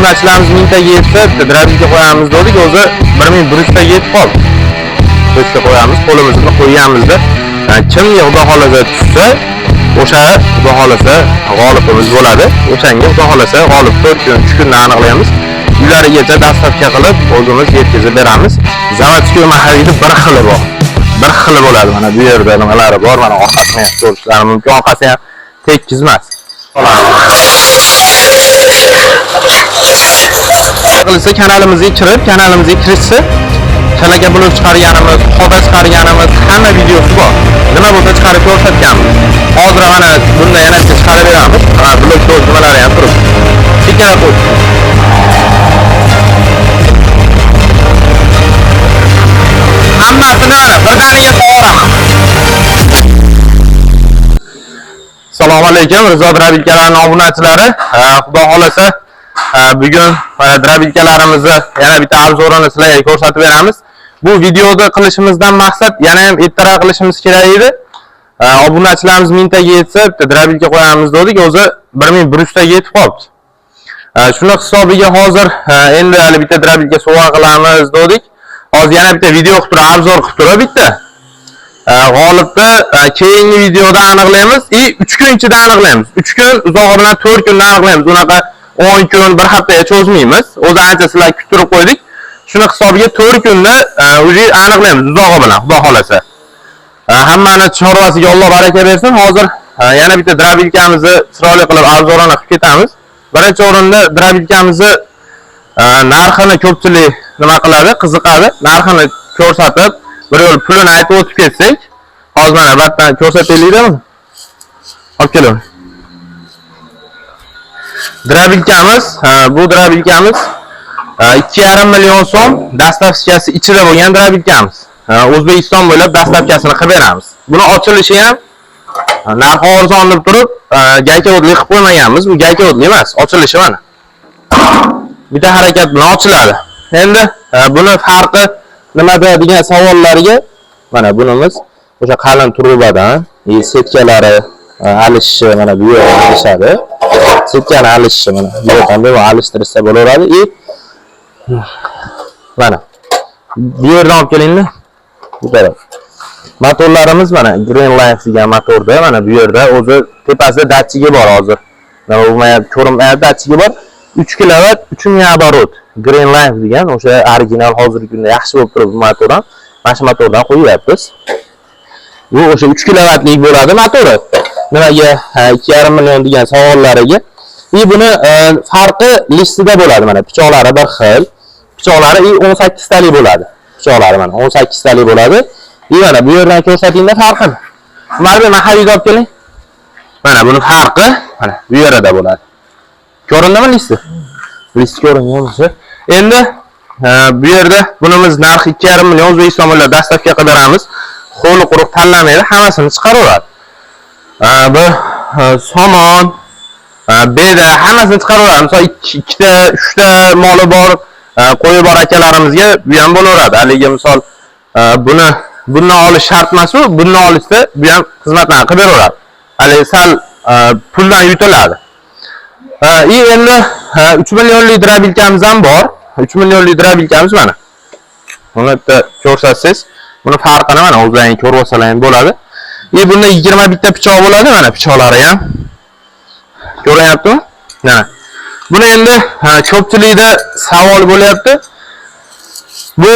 Obunachilarimiz 1000 taga yetsa, bitta дробилка qo'yamiz dedik, o'zi 1100 taga yetib qoldi. Точка qo'yamiz, qo'limizni qo'yganimizda kimga Xudo xolasa tushsa, o'sha Xudo xolasa g'olibimiz bo'ladi. O'shanga Xudo xolasa g'olib 4 kun, 3 kunda aniqlaymiz. Uylarigacha доставка qilib, o'zimiz yetkazib beramiz. Заводской Mahaviyda bir xili bor. Bir xili bo'ladi. Mana bu yerda nimalari bor, mana orqasini ham ko'rishlari mumkin. Orqasi ham tekis emas. Qilsa kanalimizga kirib, kanalimizga kirishsa, chalaka blok chiqarganimiz, xoda chiqarganimiz, hamma videosi bor. Nima bo'lsa chiqarib ko'rsatganmiz. Hozir mana bunda yana bitta chiqarib beramiz. Mana blok to'z nimalari ham turibdi. Sekinroq qo'y. Hammasini mana birdaniga sovuraman. Assalomu alaykum, Rizo дробилка larning obunachilari. Xudo xolasa, bugun mana дробилка larimizni yana bitta обзор ini sizlarga ko'rsatib beramiz. Bu videoda qilishimizdan maqsad yana ham ertaroq qilishimiz kerak edi. Obunachilarimiz 1000 taga yetsa, bitta дробилка qo'yamiz dedik, o'zi 1100 taga yetib qolibdi. Shuni hisobiga hozir endi hali bitta дробилка sovg'a qilamiz dedik. Hozir yana bitta video qilib turib, обзор qilib turib bitta. G'olibni keyingi videoda aniqlaymiz и 3 kun ichida aniqlaymiz. 3 kun, uzog'i bilan 4 kunda aniqlaymiz. Unaqa 10 kun, bir haftaga cho'zmaymiz. O'zi ancha sizlar kuttirib qo'ydik. Shuni hisobiga 4 kunda уже aniqlaymiz uzog'i bilan, Xudo xolasa. Hammani chorvasiga Alloh baraka bersin. Hozir yana bitta дробилка mizni chiroyli qilib обзор ini qilib ketamiz. Birinchi o'rinda дробилка mizni narxini ko'pchilik nima qiladi, qiziqadi. Narxini ko'rsatib, bir yo'l pulini aytib o'tib ketsak, hozir mana batdan ko'rsataylikmi? Olib keling. Дробилка miz, bu дробилка miz 2,5 million so'm доставка si ichida bo'lgan дробилка miz. O'zbekiston bo'ylab доставка sini qilib beramiz. Buni ochilishi ham narxi arzon deb turib, gayka o'tli qilib qo'ymaganmiz. Bu gayka o'tli emas, ochilishi mana. Bitta harakat bilan ochiladi. Endi buni farqi nimada degan savollarga mana bunimiz o'sha qalin trubadan, сетка lari alishishi mana bu yerda alishadi. Сетка ni alishishi mana bu yerdan bemalol alishtirsa bo'laveradi. И mana bu yerdan olib kelinglar. Bu taraf. Motorlarimiz mana Green Life degan motorda mana bu yerda o'zi tepasida датчик i bor hozir. Nima bo'lmayapti, ko'rinmayapti, датчик i bor. 3 kilovat, 3000 оборот. Green Life degan o'sha original hozirgi kunda yaxshi bo'lib turibdi bu motor ham. Mana shu motordan qo'yyapmiz. Bu o'sha 3 kilovatlik bo'ladi motori. Nimaga 2,5 million degan savollariga. И buni farqi listida bo'ladi mana pichoqlari bir xil. Pichoqlari и 18 talik bo'ladi. Pichoqlari mana 18 talik bo'ladi. И mana bu yerdan ko'rsatingda farqini. Umarbek, Mahaviyni olib keling. Mana buni farqi mana bu yerda bo'ladi. Ko'rindimi listi? List ko'ringan bo'lsa. Endi bu yerda bunimiz narxi 2,5 million O'zbekiston bo'ylab доставка qilib beramiz. Ho'li quruq tanlamaydi, hammasini chiqaraveradi. Bu somon, beda hammasini chiqaraveradi. Misol ikkita, uchta moli bor, qo'yi bor akalarimizga bu ham bo'laveradi. Haligi misol buni bundan olish shart emas u, bundan olishsa bu ham xizmatlarni qilib beraveradi. Haligi sal puldan yutiladi. И endi 3 millionlik дробилка miz ham bor. 3 millionlik дробилка miz mana. Buni bitta ko'rsatsangiz, buni farqini mana o'zlaring ko'rib olsalar ham bo'ladi. И bunda 21 ta pichoq bo'ladi, mana pichoqlari ham. Ko'rinyaptimi? Mana. Buni endi ko'pchilikda savol bo'lyapti. Bu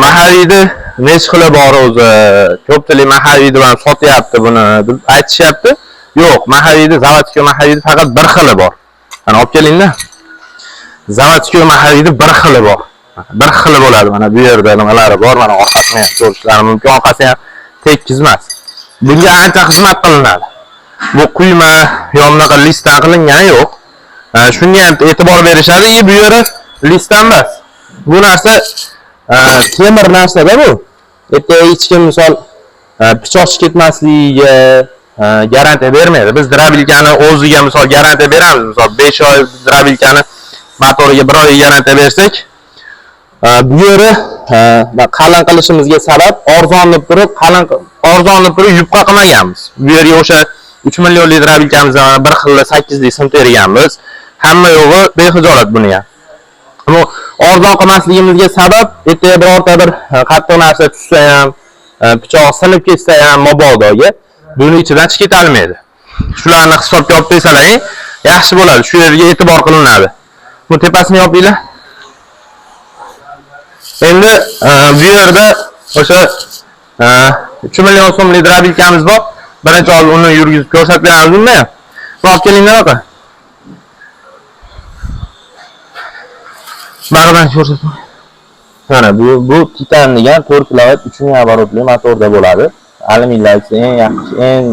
Mahaviyni necha xili bor o'zi? Ko'pchilik Mahaviyni ham sotyapti buni deb aytishyapti. Yo'q, Mahaviyni, заводской Mahaviyni faqat bir xili bor. Mana olib kelinglar. Заводской Mahaviyni bir xili bor. Bir xili bo'ladi. Mana bu yerda nimalari bor, mana orqasini ham ko'rishlari mumkin. Orqasi ham tekis emas. Bunga ancha xizmat qilinadi. Bu quyma yo bunaqa listdan qilingani yo'q. Shunga ham e'tibor berishadi. И bu yeri listdan emas. Bu narsa temir narsada bu. Ertaga hech kim misol pichoq ketmasligiga garantiya bermaydi. Biz дробилка ni o'ziga misol garantiya beramiz. Misol 5 oy дробилка ni motoriga 1 oy garantiya bersak, bu yeri qalin qilishimizga sabab arzon deb turib, qalin arzon deb turib yupqa qilmaganmiz. Bu yerga o'sha 3 millionlik дробилка mizni bir xil 8 lik sim terganmiz. Hamma yo'g'i bexijolat buni ham. Bu arzon qilmasligimizga sabab ertaga birorta bir qattiq narsa tushsa ham, pichoq sinib ketsa ham mabodoga buni ichidan chiqib ketolmaydi. Shularni hisobga olib qo'ysalaring yaxshi bo'ladi. Shu yerga e'tibor qilinadi. Bu tepasini yopinglar. Endi bu yerda o'sha 3 million so'mlik drabilkamiz bor. Birinchi hozir uni yurgizib ko'rsatib beramiz unda ham. Olib kelinglar aka. Baridan ko'rsatib. Mana bu Titan degan 4 kilovat 3000 оборотli motorda bo'ladi. Alyuminlar ichida eng yaxshi, eng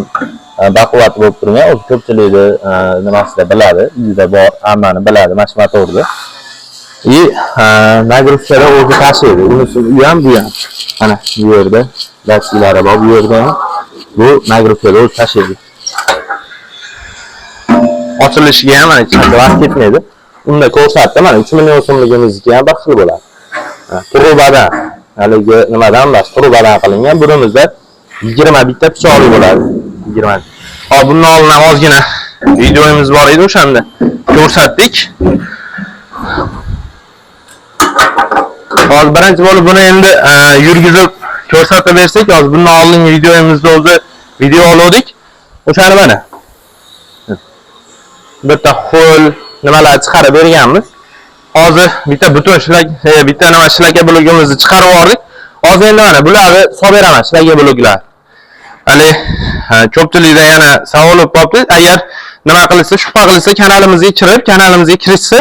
baquvvat bo'lib turgan, o'zi ko'pchilikni nimasida biladi, uyida bor, hammani biladi mana shu motorni. И nagruzkada o'zi tashiydi. Unisi u ham, bu ham. Mana bu yerda datchiklari bor, bu yerda ham bu nagruzkada o'zi tashiydi. Ochilishiga ham mana hech qancha vaqt ketmaydi. Unda ko'rsatdi, mana 3 million so'mligimizniki ham bir xil bo'ladi. Trubadan, haligi nimadan emas, trubadan qilingan. Bunimizda 21 ta pichoqli bo'ladi. 20. Hop, bundan oldin ham ozgina videomiz bor edi, o'shanda ko'rsatdik. Hozir birinchi bo'lib buni endi yurgizib ko'rsatib bersak, hozir bundan oldingi videomizda o'zi video oldik. O'shani mana bitta ho'l nimalar chiqarib berganmiz. Hozir bitta butun shlak, bitta nima shlaka blogimizni chiqarib yubordik. Hozir endi mana bularni solib beraman, shlaka bloglar. Hali ko'pchilikda yana savol bo'lib qolibdi. Agar nima qilsa, shubha qilsa, kanalimizga kirib, kanalimizga kirishsa,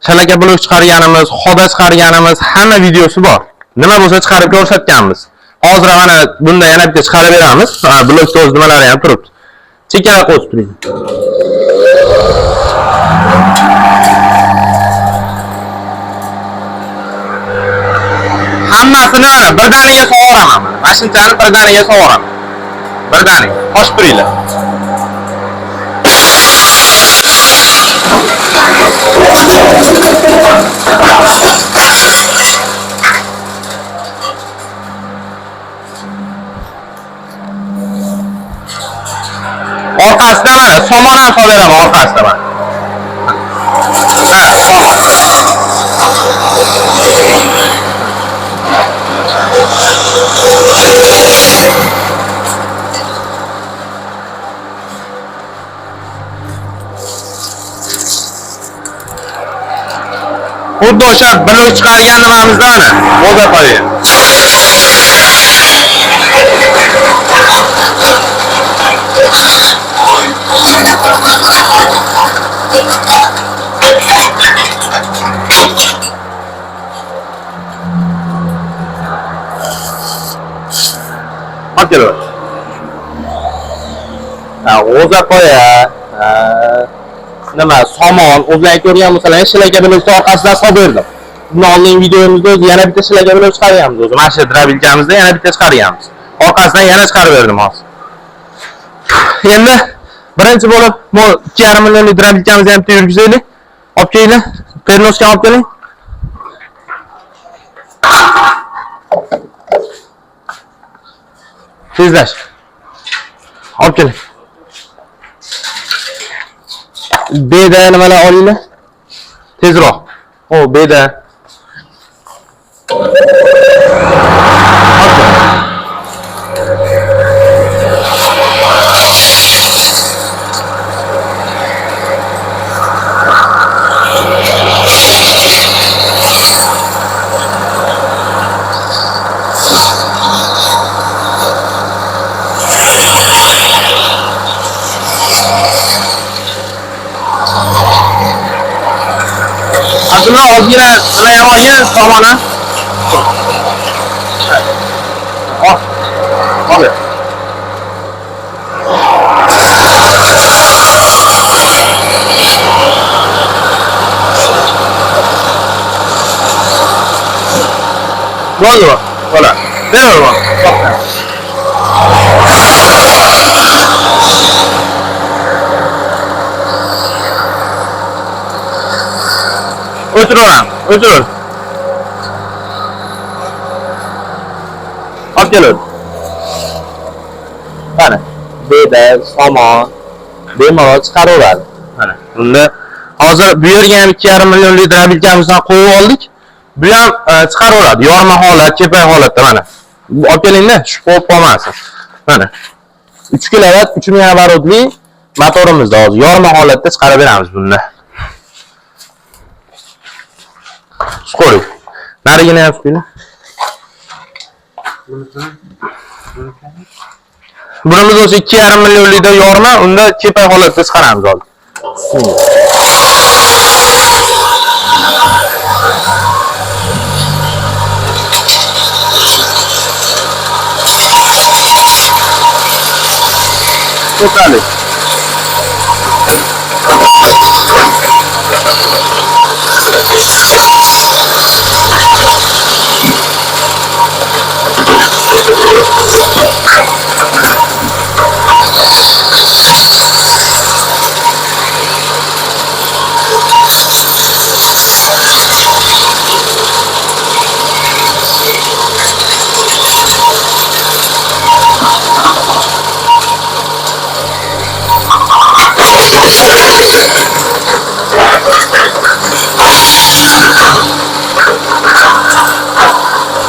shalaka blog chiqarganimiz, xoda chiqarganimiz, hamma videosi bor. Nima bo'lsa chiqarib ko'rsatganmiz. Hozir mana bunda yana bitta chiqarib beramiz. Blogda o'z nimalari ham turibdi. Chekkaga qo'yib turing. Hammasini mana birdaniga sovuraman. Mashinchani birdaniga sovuraman. Birdaniga. Qo'shib turinglar. Orqasida mana somon ham solib beraman, orqasida mana. Ha, somon. Xuddi o'sha blok chiqargan nimamizda mana, o'za qo'ygan. Olib kelaver. Ha, g'o'za qo'ya, nima, somon, o'zlaring ko'rgan bo'lsalar, shlaka blokni orqasidan solib berdim. Bundan oldingi videomizda o'zi yana bitta shlaka blok chiqarganmiz o'zi. Mana shu drabilkamizda yana bitta chiqarganmiz. Orqasidan yana chiqarib berdim hozir. Endi birinchi bo'lib bu 2,5 millionlik drabilkamizni ham bitta yurgizaylik. Olib kelinglar, pernoska olib keling. Tezlash. Olib keling. Beda nimalar olinglar? Tezroq. O, beda. Olib keling. Abdulla ozgina nima ham olgin, somoni. Ol. Ol. Bo'ldi bu. Bo'ladi. Beraver bu. O'chiraveramiz, o'chiraver. Olib kelaver. Mana, beda, somon bemalol chiqaraveradi. Mana, bunda Hozir bu yerga ham 2,5 millionlik drobilkamizdan qo'yib oldik. Bu ham chiqaraveradi. Yorma holat, kepay holatda mana. Olib kelingda, shu qo'yib qolmasin. Mana. 3 kilovat, 3000 оборотli motorimizda hozir yorma holatda chiqarib beramiz bunda. Qo'ying. Narigini ham qo'ying. Bunimiz bo'lsa 2,5 millionlikda yorma, unda kepay holatda chiqaramiz hozir. To'xtalik.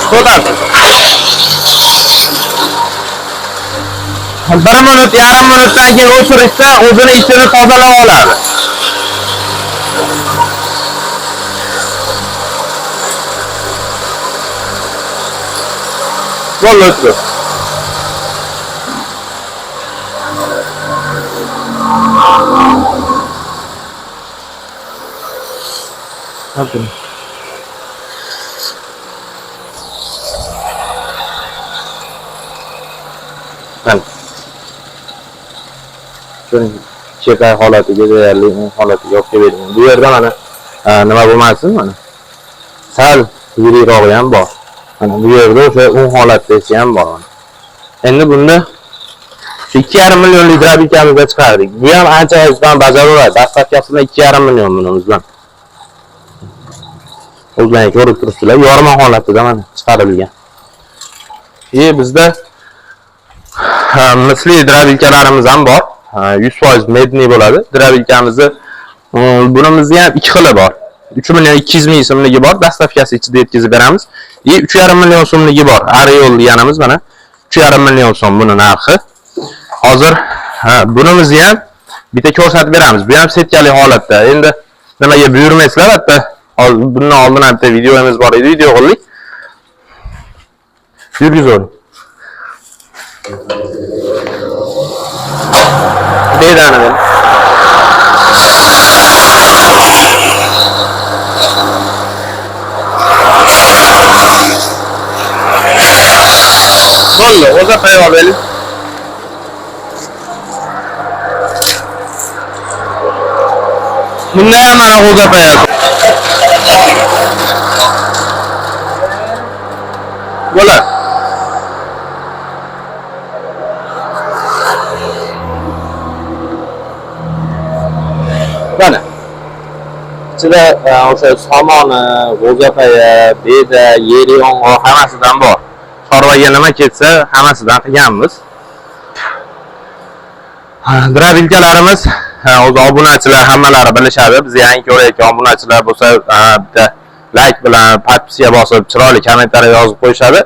To'xtab. 1 minut, yarim minutdan keyin o'chirishsa, o'zini ichini tozalab oladi. Bo'ldi, o'tdi. Mana. Ko'ring, chekay holatiga deyarli o'ng holatiga olib kelib bergan. Bu yerda mana nima bo'lmasin mana. Sal yirikrog'i ham bor. Mana bu yerda o'sha o'ng holatdagi ham bor mana. Endi bunda 2,5 millionlik drobilkamizda chiqardik. Bu ham ancha o'zidan bajaraveradi. Dastlabkisini 2,5 million bunimizdan. O'zlaring ko'rib turibsizlar, yorma holatida mana chiqarilgan. Bizda misli drobilkalarimiz ham bor. 100% medniy bo'ladi. Drobilkamizni bunimizni ham ikki xili bor. 3 million 200 ming so'mligi bor, dastlabkisi ichida yetkazib beramiz. 3,5 million so'mligi bor. Ariol deganimiz mana 3,5 million so'm buni narxi. Hozir bunimizni ham bitta ko'rsatib beramiz. Bu ham setkali holatda. Endi nimaga buyurmaysizlar, hatto hozir bundan oldin ham bitta videomiz bor edi, video qildik. Yurgizavering. Bedani bering. Bo'ldi, o'zi tayyor bering. Bunda ham mana g'o'za tayyor. Bo'ladi. Mana. Ichida o'sha somoni, g'o'zapaya, beda, yer yong'oq hammasidan bor. Chorvaga nima ketsa hammasidan qilganmiz. Drobilkalarimiz o'zi obunachilar hammalari bilishadi. Biz yangi ko'rayotgan obunachilar bo'lsa, bitta like bilan podpiska bosib, chiroyli kommentariy yozib qo'yishadi.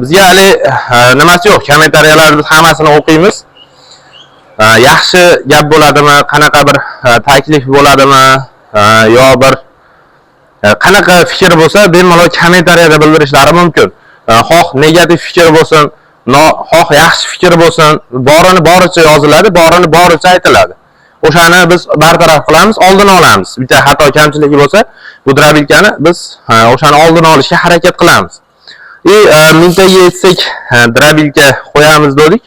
Bizga hali nimasi yo'q, kommentariyalarni biz hammasini o'qiymiz. Yaxshi gap bo'ladimi, qanaqa bir taklif bo'ladimi, yo bir qanaqa fikr bo'lsa, bemalol kommentariyada bildirishlari mumkin. Xoh negativ fikr bo'lsin, xoh yaxshi fikr bo'lsin, borini boricha yoziladi, borini boricha aytiladi. O'shani biz bartaraf qilamiz, oldini olamiz. Bitta xato kamchiligi bo'lsa, bu drobilkani biz o'shani oldini olishga harakat qilamiz. Mingtaga yetsak, drobilka qo'yamiz dedik.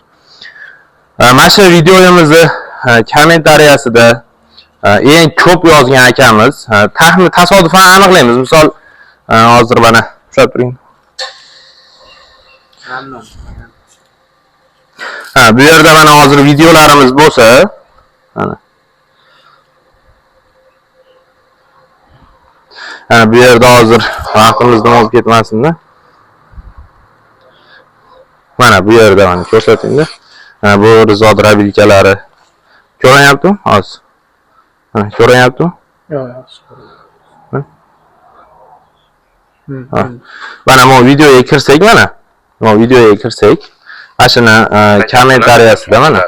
Mana shu videomizni kommentariyasida eng ko'p yozgan akamiz, taxmin tasodifan aniqlaymiz. Misol hozir mana ushlab turing. Ha, bu yerda mana hozir videolarimiz bo'lsa, mana. Ha, bu yerda hozir vaqtimizni olib ketmasin-da. Mana bu yerda mana ko'rsatingda. Ha, bu Rizo drobilkalari. Ko'rinyaptimi hozir? Mana ko'rinyaptimi? Yo'q, yaxshi. Ha? Ha. Mana bu videoga kirsak mana. Bu videoga kirsak, mana shuni kommentariyasida mana.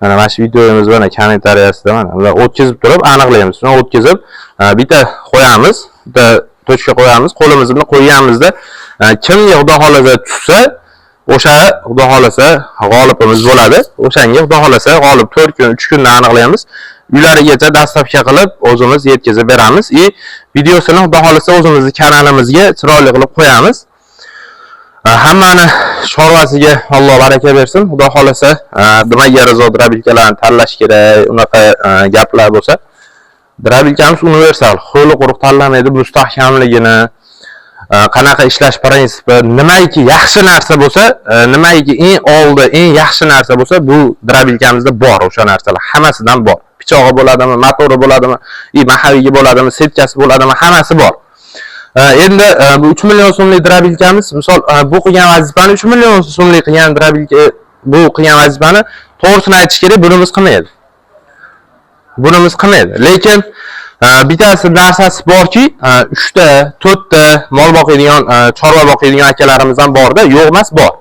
Mana shu videomiz mana kommentariyasida mana. Ular o'tkazib turib aniqlaymiz. Shuni o'tkazib, bitta qo'yamiz, bitta точка qo'yamiz, qo'limizni qo'yganimizda kimga Xudo xolasa tushsa, o'sha Xudo xolasa g'olibimiz bo'ladi. O'shanga Xudo xolasa g'olib 4 kun, 3 kunda aniqlaymiz. Uylarigacha доставка qilib o'zimiz yetkazib beramiz. И videosini Xudo xolasa o'zimizni kanalimizga chiroyli qilib qo'yamiz. Hammani chorvasiga Alloh baraka bersin. Xudo xolasa, nimaga rizo дробилка larni tanlash kerak, unaqa gaplar bo'lsa. Дробилка miz universal, ho'li quruq tanlamaydi, mustahkamligini, qanaqa ishlash prinsipi, nimaiki yaxshi narsa bo'lsa, nimaiki eng oldi, eng yaxshi narsa bo'lsa, bu дробилка mizda bor o'sha narsalar, hammasidan bor. Pichog'i bo'ladimi, motori bo'ladimi, и маховик i bo'ladimi, setkasi bo'ladimi, hammasi bor. Endi bu 3 million so'mlik дробилка miz, misol bu qilgan vazifani 3 million so'mlik qilgan дробилка, bu qilgan vazifani to'g'risini aytish kerak, bunimiz qilmaydi. Bunimiz qilmaydi. Lekin bittasi narsasi borki, 3 ta, 4 ta mol boqadigan, chorva boqadigan akalarimiz ham borda, yo'q emas, bor.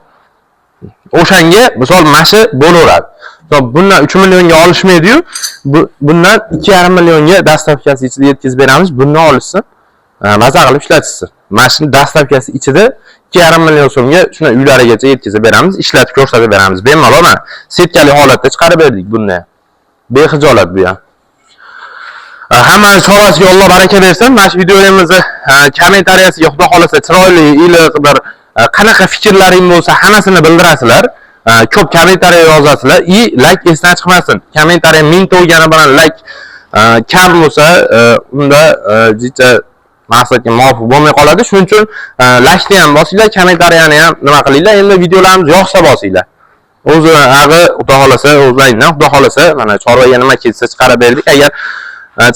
O'shanga misol mana shu bo'laveradi. Misol bundan 3 millionga olishmaydi-yu, bundan 2,5 millionga доставка si ichida yetkazib beramiz, bundan olishsin. Maza qilib ishlatishsin. Mana shuni доставка si ichida 2,5 million so'mga shuni uylarigacha yetkazib beramiz, ishlatib ko'rsatib beramiz. Bemalol mana setkali holatda chiqarib berdik buni ham. Bexijolat bu ham. Hammani chorvasiga Alloh baraka bersin. Mana shu videomizni kommentariyasiga Xudo xolasa chiroyli, iliq bir qanaqa fikrlaring bo'lsa, hammasini bildirasizlar. Ko'p kommentariya yozasizlar и layk esdan chiqmasin. Kommentariya mingta bo'lgani bilan layk kam bo'lsa, unda jicha maqsadga muvofiq bo'lmay qoladi. Shuning uchun laykni ham bosinglar, kommentariyani ham nima qilinglar. Endi videolarimiz yoqsa bosinglar. O'zi ag'i Xudo xolasa o'zlaringdan Xudo xolasa mana chorvaga nima ketsa chiqarib berdik. Agar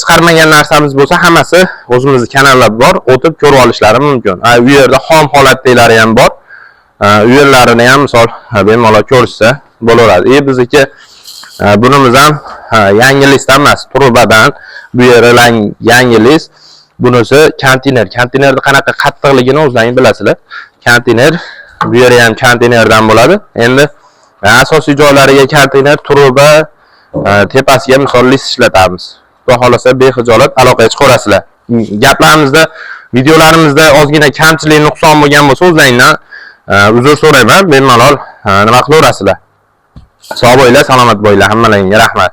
chiqarmagan narsamiz bo'lsa, hammasi o'zimizni kanallar bor, o'tib ko'rib olishlari mumkin. U yerda xom holatdagilari ham bor. U yerlarini ham misol bemalol ko'rishsa bo'laveradi. И bizniki bunimiz ham yangi лист emas, труба dan bu yeri yangi лист. Bunisi konteyner. Konteynerni qanaqa qattiqligini o'zlaring bilasizlar. Konteyner bu yeri ham konteynerdan bo'ladi. Endi asosiy joylariga konteyner, труба, tepasiga misol лист ishlatamiz. Xudo xolasa bexijolat aloqaga chiqaverasizlar. Gaplarimizda, videolarimizda ozgina kamchilik, nuqson bo'lgan bo'lsa, o'zlaringdan uzr so'rayman. Bemalol nima qilaverasizlar. Sog' bo'linglar, salomat bo'linglar. Hammalaringga rahmat.